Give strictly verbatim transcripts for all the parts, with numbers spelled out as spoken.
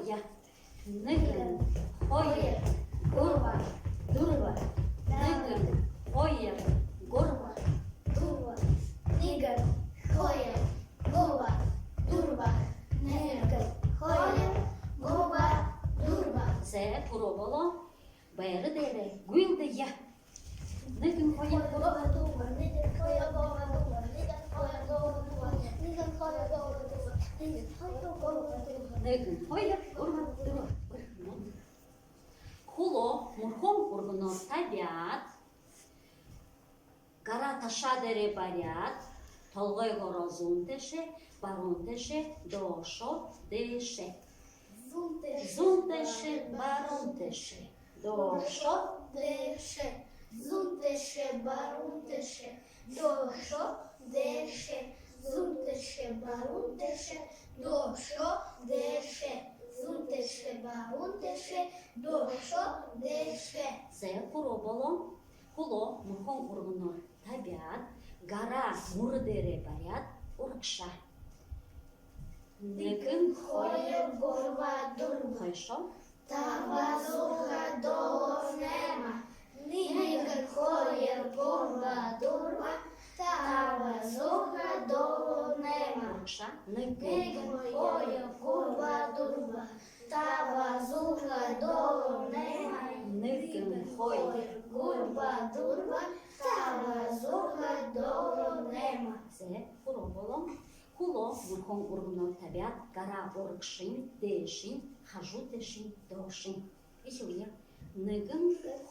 Нэгэ, хоёр, гурба, дүрбэ. Нэгэ, хоёр, гурба, дүрбэ. Нэгэ, хоёр, гурба, дүрбэ. Нэгэ, хоёр, гурба, дүрбэ. Зэ, хүрөө болоо. Байра дээрээ гүйлдэе. Нэгэн, хоёр, гурба, дүрбэ. Нэгэн, хоёр, гурба, дүрбэ. Нэгэн, хоёр, гурба, дүрбэ. Нэгэн, хоёр, гурба, дүрбэ. Нэгэн, хоёр, гурба, дүрбэ. Хүлөө мүрхэн үргэнөөр табяад, гараа ташаа дээрээ бариад, толгойгоороо зүүн тээшээ, баруун тээшээ, доошоо, дээшээ. Зүүн тээшээ, баруун тээшээ, доошоо, дээшээ. Зүүн тээшээ, баруун тээшээ, доошоо, дээшээ. Зүүн тээшээ, баруун тээшээ, доошоо, дээшээ. Зүүн тээшээ, баруун тээшээ, доошоо, дээшээ. Зэ, хүрөө болоо. Хүлөө мүрхэн үргэнөөр табяад, гараа мүрэ дээрээ бариад, урагшаа. Нэгэн, хоёр, гурба, дүрбэ. Хойшоо. Таба, зургаа, долоо, найма. Нэгэн, хоёр, гурба, дүрбэ. Таба, зургаа, долоо, найма. Урагшаа. Нэгэн, хоёр, гурба, дүрбэ. Таба, зургаа, долоо, найма. Нэгэн, хоёр, гурба, дүрбэ. Таба, зургаа, долоо, найма. Зэ, хүрөө болоо. Хүлөө мүрхэн үргэнөөр табяад, гараа урагшань, дээшэнь, хажуу тээшэнь, доошонь. Эхилэе. Нэгэн,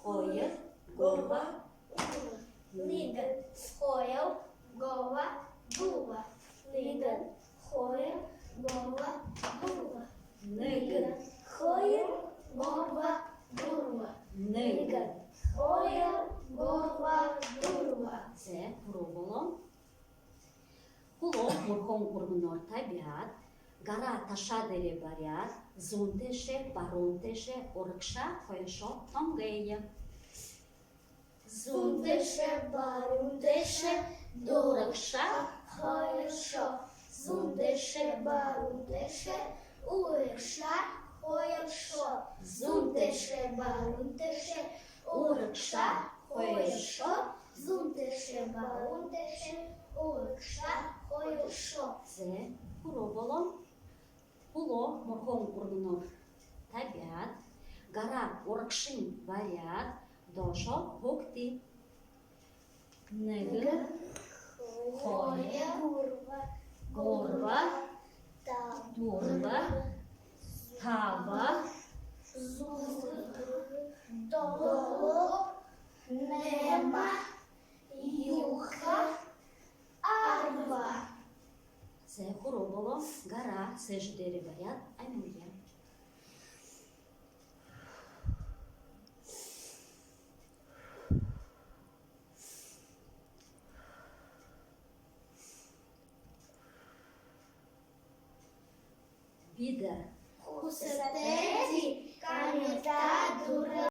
хоёр, гурба, дүрбэ. Нэгэн, хоёр, гурба, дүрбэ. Нэгэн, хоёр, гурба, дүрбэ. Нэгэн, хоёр, гурба, дүрбэ. Нэгэн, хоёр, гурба, дүрбэ. Зэ, хүрөө болоо. Хүлөө мүрхэн үргэнөөр табяад, гараа ташаа дээрээ бариад, зүүн тээшээ, баруун тээшээ, урагшаа, хойшоо, тонгойе. Зүүн тээшээ, баруун тээшээ, урагшаа, хойшоо. Зүүн тээшээ, баруун тээшээ, урагшаа, хойшоо. Зүүн тээшээ, баруун тээшээ, урагшаа, хойшоо. Зүүн тээшээ, баруун тээшээ, урагшаа, хойшоо. Зэ, хүрөө болоо. Хүлөө мүрхэн үргэнөөр табяад, гараа урагшань бариад, доошоо һуугты. Нэгэн, хоёр, гурба, дүрбэ, таба, зургаа, долоо, найма, юһэ, арба. Зэ, хүрөө болоо. Гараа сээжэ дээрээ бариад, амилая. Бидэ хүсэтэй